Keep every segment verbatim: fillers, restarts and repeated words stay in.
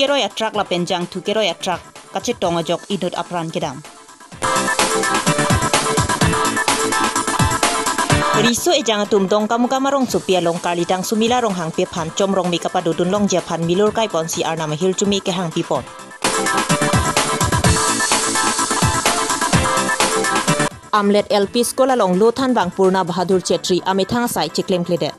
keroi a-truck lapen jangthu keroi a-truck kachetong ajok inut apran kedam. Riso ejang atum Dongkamukam arongsopi along Karlitang Sumila Ronghangpi aphan chomrong me kapadodun longji aphan milur kaiponsi Arnam ahirjume kehang pipon. Amlet L P School along lothanbang Purna Bahadur Chetri amethang asai chiklemkledet.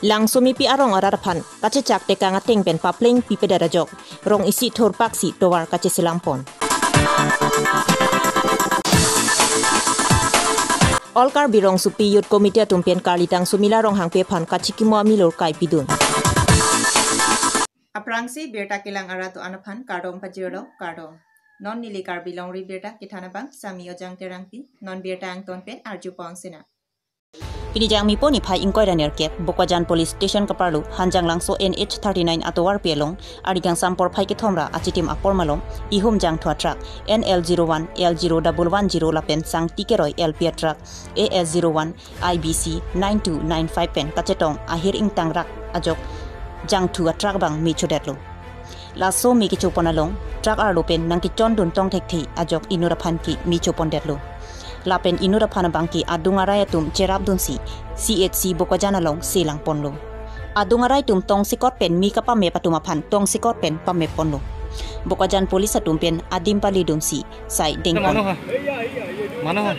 Langsomepi arong arat aphan kachechak tekang ateng pen papleng pipedet ajok rong isi thurpaksi tovar kacheselampon. All Karbi Rongsopi Youth Committee atum pen Karlitang Sumila Ronghangpi aphan kachikimo amilur kaipidun. Aphrangsi birta kelang arat do-an aphan kardom pajirlo, kardom. Non neli Karbi Longri Birta kethan abang Sami Ojang Terangpi, non birta angton pen arjupon sinang. Pini Jangmipo niphai ingkoi ra nerkep, Bokajan Police Station kaparlo, Hanjanglangso N H thirty-nine atovarpi along, arni kangsam porphai kethom ra achitim apor malom, ihum jangthu a-truck, N L zero one L zero double one zero lapen sangti keroi L P a-truck, A S zero one I B C nine two nine five pen kachetong ahir ingtangrak ajok jangthu a-truck abang mechodetlo. Laso me kechopon along, truck arlo pen nangkechondun tong thekthe ajok inut aphan ke mechopondetlo. Lapen inut aphan abang ke adung arai atum cherapdunsi C H C Bokajan along selangponlo. Adung arai atum tongsekot pen me kapamep atum aphan tongsekot pen pamepponlo. Bokajan police atum pen adim palidunsi sai dengpon. মানুহ হয়। মানুহ হয়।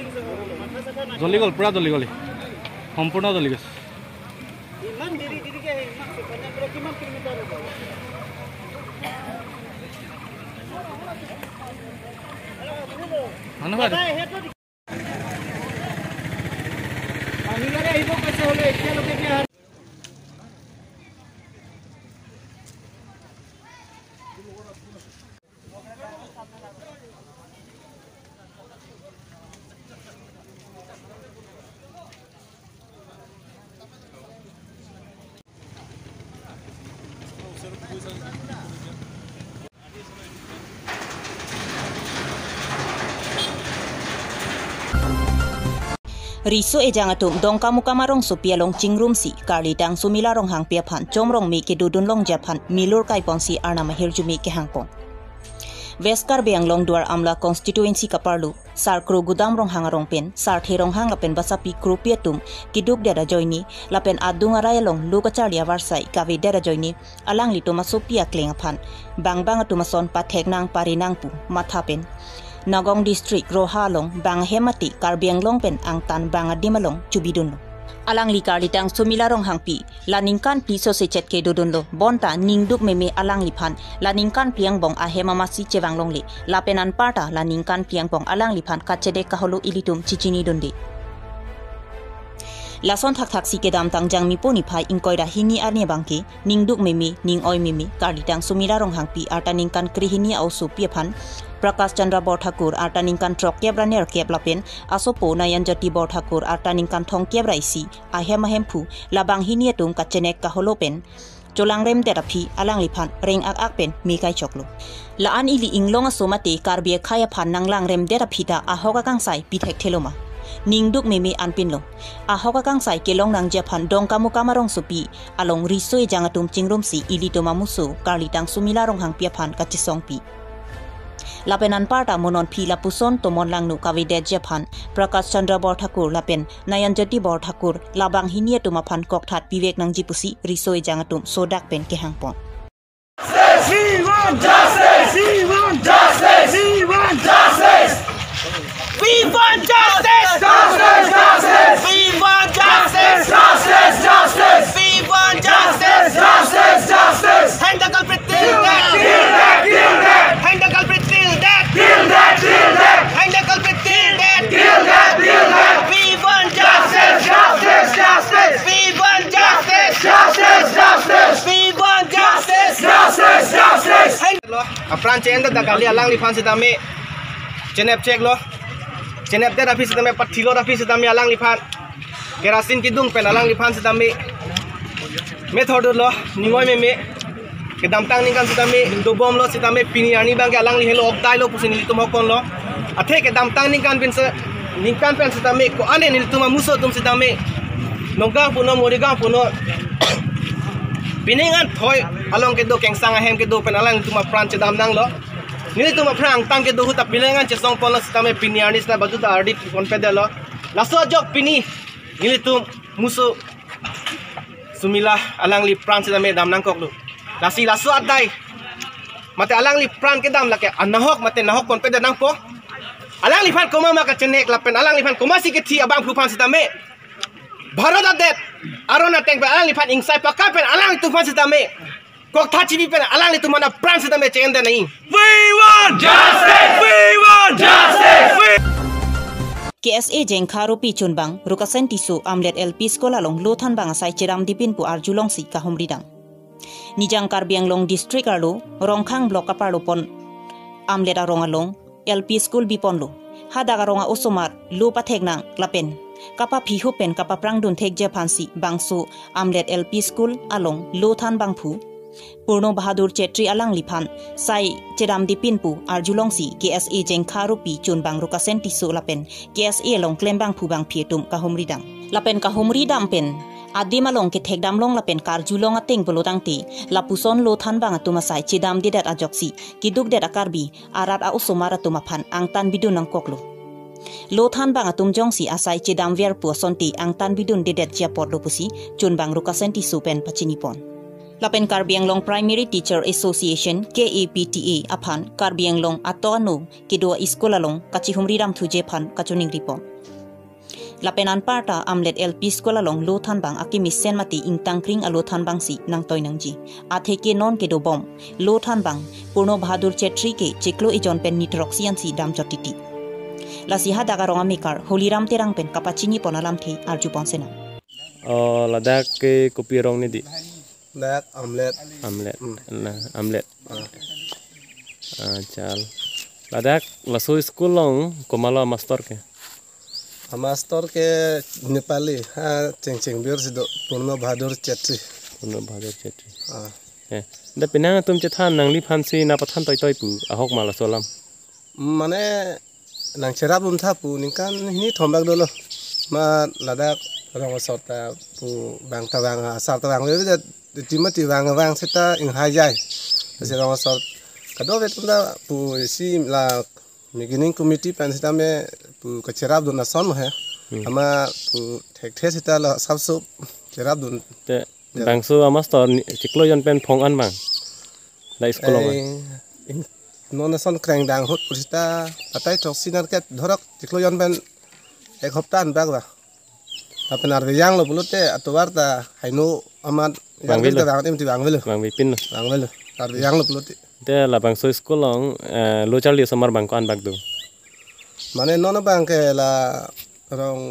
জ্বলি গ'ল, পূৰা জ্বলি গ'ল। সম্পূৰ্ণ জ্বলি গৈছে। ইমান দেৰি দেৰিকে আহে, ইমান ছেকেণ্ডত কিমান কিলোমিটাৰ হ'ব? মানুহ হয়। দাদা, সেইটো পানী গাড়ী আহিব কৈছে হ'লে এতিয়ালৈকে কি অহা Riso ejang atum Dongkamukam arongsopi along chingrumsi Karlitang Sumila Ronghangpi aphan chomrong me kedodun longji aphan milur kaiponsi Arnam ahirjume kehangpon. West Karbi Anglong Duar Amla constituency kaparlo Sarkro Gudam Ronghang arong pen Sarthe Ronghang lapen basapi kropi atum kedukdet ajoine lapen adung arai along lo kacharli avarsai kavedet ajoine alanglitum asopi akleng aphan bangbang atum ason pathek nang pari nang pu matha pen Nagaon District Roha along bang ahem mate Karbi Anglong pen angtan bang adim along chubidunlo. Alangli Karlitang Sumila Ronghangpi la ningkan phli sose chet kedodunlo, bonta ningduk meme alangliphan la ningkan phli angbong ahem amatsi chevang longle, lapen anparta la ningkan phli angbong alangliphan kachedek kaholo ilitum chichinidunde. Lason thakthaksi kedamtang Jangmipo niphai ingkoi ra hini arni abangke ningduk meme, ning-oi meme Karlitang Sumila Ronghangpi arta ningkan krehini a-osopi aphan Prakash Chandra Borthakur arta ningkan throkkep ra nerkep lapen asopo Nayanjyoti Borthakur arta ningkan thomkep ra isi ahem ahemphu labang hini atum kachenek kaholo pen cholangremdet aphi alangliphan reng ak ak pen me kaichoklo. La-an ili inglong aso mate Karbi akhei aphan nanglangremdet aphi ta ahok akangsai pithekthelo ma? Ningduk meme anpinlo. Ahok akangsai kelong nangji aphan Dongkamukam arongsopi along riso ejang atum chingrumsi ilitum amuso Karlitang Sumila Ronghangpi aphan kachesongpi. Lapen anparta mo non phi lapuson tomon langno kavedetji aphan Prakash Chandra Borthakur lapen Nayanjyoti Borthakur labang hini atum aphan kokthat pivek nangji pusi riso ejang atum sodak pen kehangpon. We want justice! We want justice! We want justice! We want justice! Justice! Justice! We want justice! Justice! Justice! We want justice! Justice! Justice! Hang the culprit till death! Till death! Till death! Hang the culprit till death! Till death! Till death! Hang the culprit till death! Till death! Till death! We want justice! Justice! Justice! We want justice! Justice! Justice! We want justice! Justice! Justice! Hang apran che-endet ta kali, alangliphan sitame chenepcheklo. Chenepdet aphi sitame, pathilot aphi sitame alangliphan kerasin kedung pen alangliphan sitame methordunlo, ning-oi meme. Kedamtang ningkan sitame dobomlo sitame pini arni abangke alangli helo okdailo pusi nelitum hokponlo. Athe kedamtang ningkan pen se, ningkan pen sitame ko-an nelitum amuso atum sitame Nagaon punon, Morigaon punon, pining an thoi along kedo, Kengsang ahem kedo pen alanglitum apran chedam nanglo. Nelitum aphrang angtan kedo ahut ta pining an chesong ponlo sitame pini arni sita badu ta ardi ponpedetlo. Laso ajok pini nelitum muso Sumila alangli pran sitame dam nangkoklo. Lasi laso adai mate alangli pran kedam lake anahok mate nahok ponpedet nangpo. Alangliphan komat ma kachenek lapen alangliphan komatsi kethi abangphu aphan sitame Bharat adet aron ateng pen alangliphan ingsai pakap pen alanglitum aphan sitame koktha chibi pen alanglitum aphan apran sitame che-endet nangji. We want justice! We want justice! We K S A Jengkha Aropi chunbang Rukasen Tisso Amlet L P School along lo thanbang asai chedamde pin pu arjulongsi kahumridam. Nijang Karbi Anglong District arlo Rongkhang Block aparlo pon Amlet arong along L P School biponlo. Hadak arong a-osomar lo pathek nang lapen kapaphihup pen kapaprangdun thekji aphansi bangso Amlet L P School along lo thanbangphu Purno Bahadur Chetri alangliphan sai chedamde pin pu arjulongsi K S A Jengkha Aropi chunbang Rukasen Tisso lapen K S A along klembangphu bangphi atum kahumridam. Lapen kahumridam pen adim along kethekdam long lapen karjulong ateng pulo tangte lapuson lo thanbang atum asai chedamdedet ajoksi kedukdet a-Karbi arat a-osomar atum aphan angtan bidun nangkoklo. Lo thanbang atum jongsi asai chedamver pu asonte angtan bidundedetji apotlo pusi chunbang Rukasen Tisso pen pachinipon. Lapen Karbi Anglong Primary Teacher Association, K A P T A aphan Karbi Anglong ato ano kedo a-school along kachihumridam thuji aphan kachiningripon. Lapen anparta Amlet L P School along lo thanbang akemesen mate ingtangkring alo thanbangsi nangtoi nangji. Atheke non kedobom lo thanbang Purno Bahadur Chetri ke chiklo ejon pen ni throksi ansi damchot titi. Lasi hadak arong amekar Holiram Terang pen kapachinipon alamthe arjupon senang. Oh, ladak ke kopi arong ni di? Dak Amlet. Amlet. Hmm. Nah, Amlet. Ah. Ah, chal. Ladak laso school along komatlo master ke? A master ke Nepali, ha, Chengchengbir si do, Purno Bahadur Chetri. Purno Bahadur Chetri. Ah. Eh, da penang atum chethan nangliphansi nangpathan toitoi pu, ahok ma laso alam? Mane nangcherapdun tha pu ningkan hini thom bak dolo. Ma ladak rong asor ta pu bang ta bang asar ta bang ve det tima ti bang bang seta inghai jai. Ase rong asor kadokave atum ta pu isi la beginning committee pen sitame pu kacherapdun ason mo he. Hmm. Ama pu thekthe seta la sapso cherapdun. Te ya. Bangso a master ni chiklo jon pen phong an bang da school along. Eh, in-, non ason krengdang ahut pusita atai throksi nangket dhorok chiklo jon pen ek hopta an bak ba. Lapen arve janglo pulote atovar ta haino amat vangvelo. Bang tim ti vangvelo. Vangve pinlo. Vangvelo. Arve janglo pulote. Te labangso school along, eh, lo charli osomar bang ko-an bak do? Mane non abang ke la rong,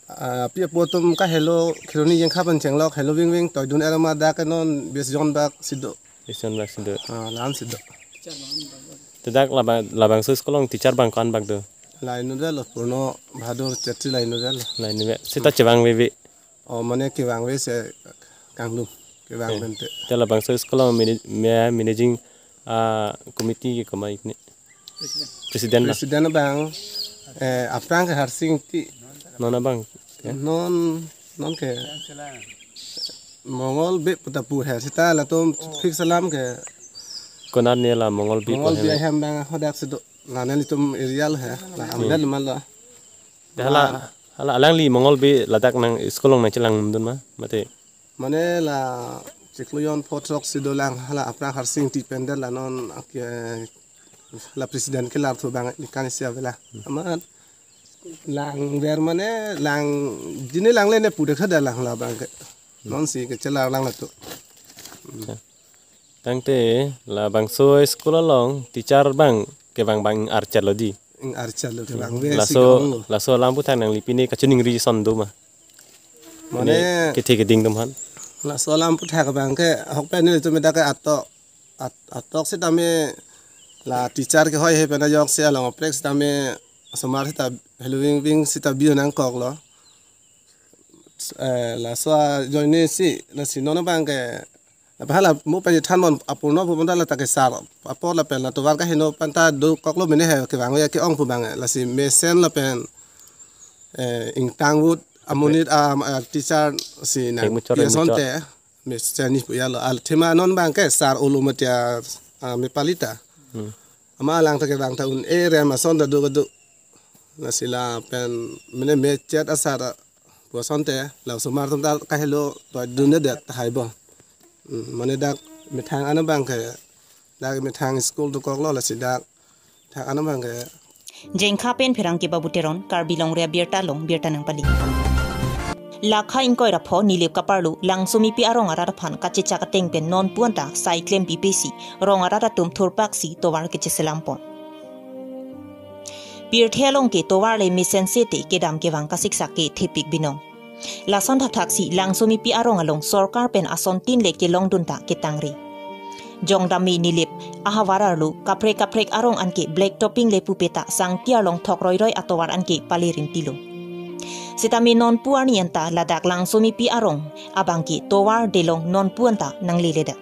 ah, pi apo atum kahelo Kheroni Jengkha pen chenglok helo vingving toidun erama dak ke non bis jon bak si do. Bis jon bak si do. Ah, la-an si do. Te dak labang, labangso school along teacher bang ko-an bak do? La inut velo Purno Bahadur Chetri la inut velo. La inut ve. Seta chevangve ve. Oh, mane kevangve se kangdum kevang. Eh, pen te. Te labangso school along mana-, ma-, managing, ah, committee ke komat ikni? President la? President abang, eh, aphrang ke Harsing Ingti. Non abang? Eh? Non, non ke Mongol Bey puta pu he seta latum fix alam ke. Konat ne la Mongol Bey Mongol ko he Bey me? Ahem abang hadak si do. La nelitum area lo he. La, hmm, Amlet lo ma lo. Te hala, ah, hala alangli Mongol Bey ladak nang school along nangchelangdun ma, mate? Mane la chiklo jon pho throksi dolang hala aphrang Harsing Ingti pen det la non ake la president kelar thu bang ikan isi avela. Amat langver mane lang jine langle ne pu dekha da lang labang ke. Non si kechelar lang la tu. Hmm. Tangte labangso school along teacher bang kevang bang archat lo di. Ing archat lo kevang, hmm, ve si laso kevang lo. Laso alam aphuthak nangli pine kachiningri ason do ma? Mane pine kethe keding atum aphan. Laso alam aphuthak abang ke ahok pen nelitum dak ke atok, at-, atok sitame la teacher kehoi he pen ajoksi along aprek sitame osomar sita helo vingving sita bi-o nangkoklo. Eh, laso ajoine si, lasi non abang ke, lapen hala mo pen thanbom a-Purno pu bonta la ta kesar apor lapen la tovar kaheno pen ta dokoklo mene he kevangve ke-ong pu abang, lasi mesen lapen, eh, ingtang vut amonit, ah, ah, teacher si nang Hek muchor, pi hek muchor. Asonte, Miss Chani pu ya lo. Al thema non abang ke sar olo matia, ah, mepalita. Hmm. Ama alang ta kevang ta un-e rem ason ta do kedo. Lasi lapen mene mechet asar pu asonte, la osomar atum ta kahelo tovar dundedet tahai bo. Hmm, mane dak methang an abang ke, dak methang school dokoklo, lasi dak thang an abang ke. Jengkha pen pherangke Babu Teron, Karbi Longri Abirta along birta nangpali. Lakha ingkoi ra pho Nilip kaparlo Langsomipi arong arat aphan kachechak ateng pen nonpu anta sai klempi pesi rong arat atum thurpaksi tovar kecheselam pon. Pirthe along ke tovar le mesen sete kedam kevang kasiksak ke thepik binong. Lason thakthaksi Langsomipi arong along sorkar pen asontin le kelongdun ta ketangre. Jongdammi Nilip ahavar arlo kaprek kaprek arong anke black topping le pupe ta sangti arlong thok roiroi atovar anke pale rinti lo. Sitame nonpu arni anta ladak Langsomipi arong abang ke tovar delong nonpu anta nangleledet.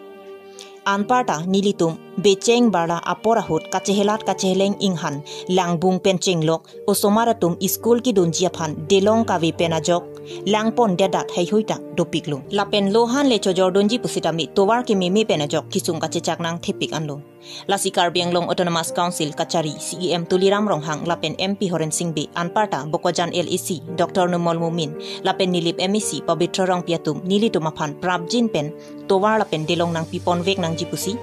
Anparta nelitum becheng barla apor ahut kachehelat kacheheleng inghan langbung pen chenglok osomar atum school kedunji aphan delong kave pen ajok langpon dedet heihui ta dopiklo. Lapen lohan le chojordunji pusitame tovar kememe pen ajok kisung kachechak nang thepik anlo. Lasi Karbi Anglong Autonomous Council kachari C E M Tuliram Ronghang lapen M P Horen Sing Bey anparta Bokajan L A C Doctor Numal Momin lapen Nilip M A C Pabitra Rongpi atum nelitum aphan prapjin pen tovar lapen delong nangpiponvek nangji pusi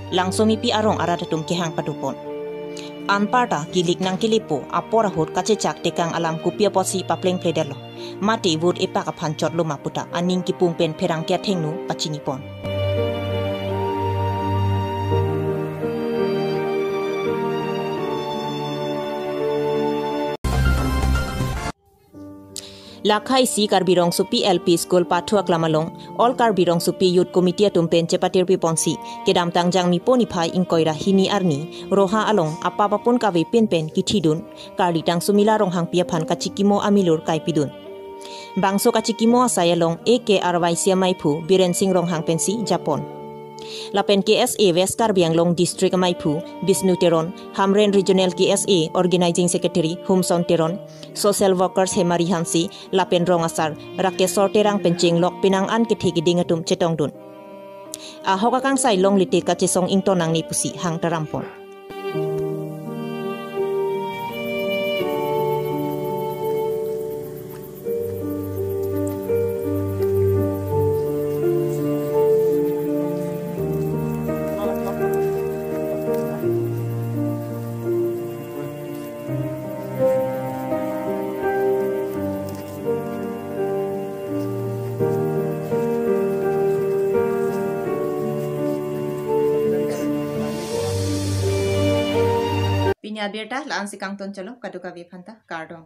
Langsomipi arong arat atum kehang padopon. Anparta kilik nangkelepo apor ahut kachechak tekang alam kopi apotsi paplengpledetlo. Mate vote epak aphan chotlo ma puta aning kipung pen pherangke athengno pachinipon. Lakha isi Karbi Rongsopi L P School pathu aklam along All Karbi Rongsopi Youth Committee atum pen chepatirpi ponsi kedamtang Jangmipo niphai ingkoi ra hini arni Roha along apap apun kave pinpen kithidun Karli Tangsomila Ronghangpi aphan kachikimo amilur kaipidun. Bangso kachikimo asai along A K R Y C maiphu Biren Sing Ronghang pensi japon. Lapen K S A West Karbi Anglong District maiphu Bishnu Teron, Hamren Regional K S A Organizing Secretary Humson Teron, Social Workers Hemari Hanse, lapen rong asar Rakesor Terang pen chenglok penang an kethe keding atum chetongdun. Ahok akangsai longle te kachesong ington nangne pusi hang tarampon. Pini abirta la-an si kangton cholo, kadokave aphanta kardom.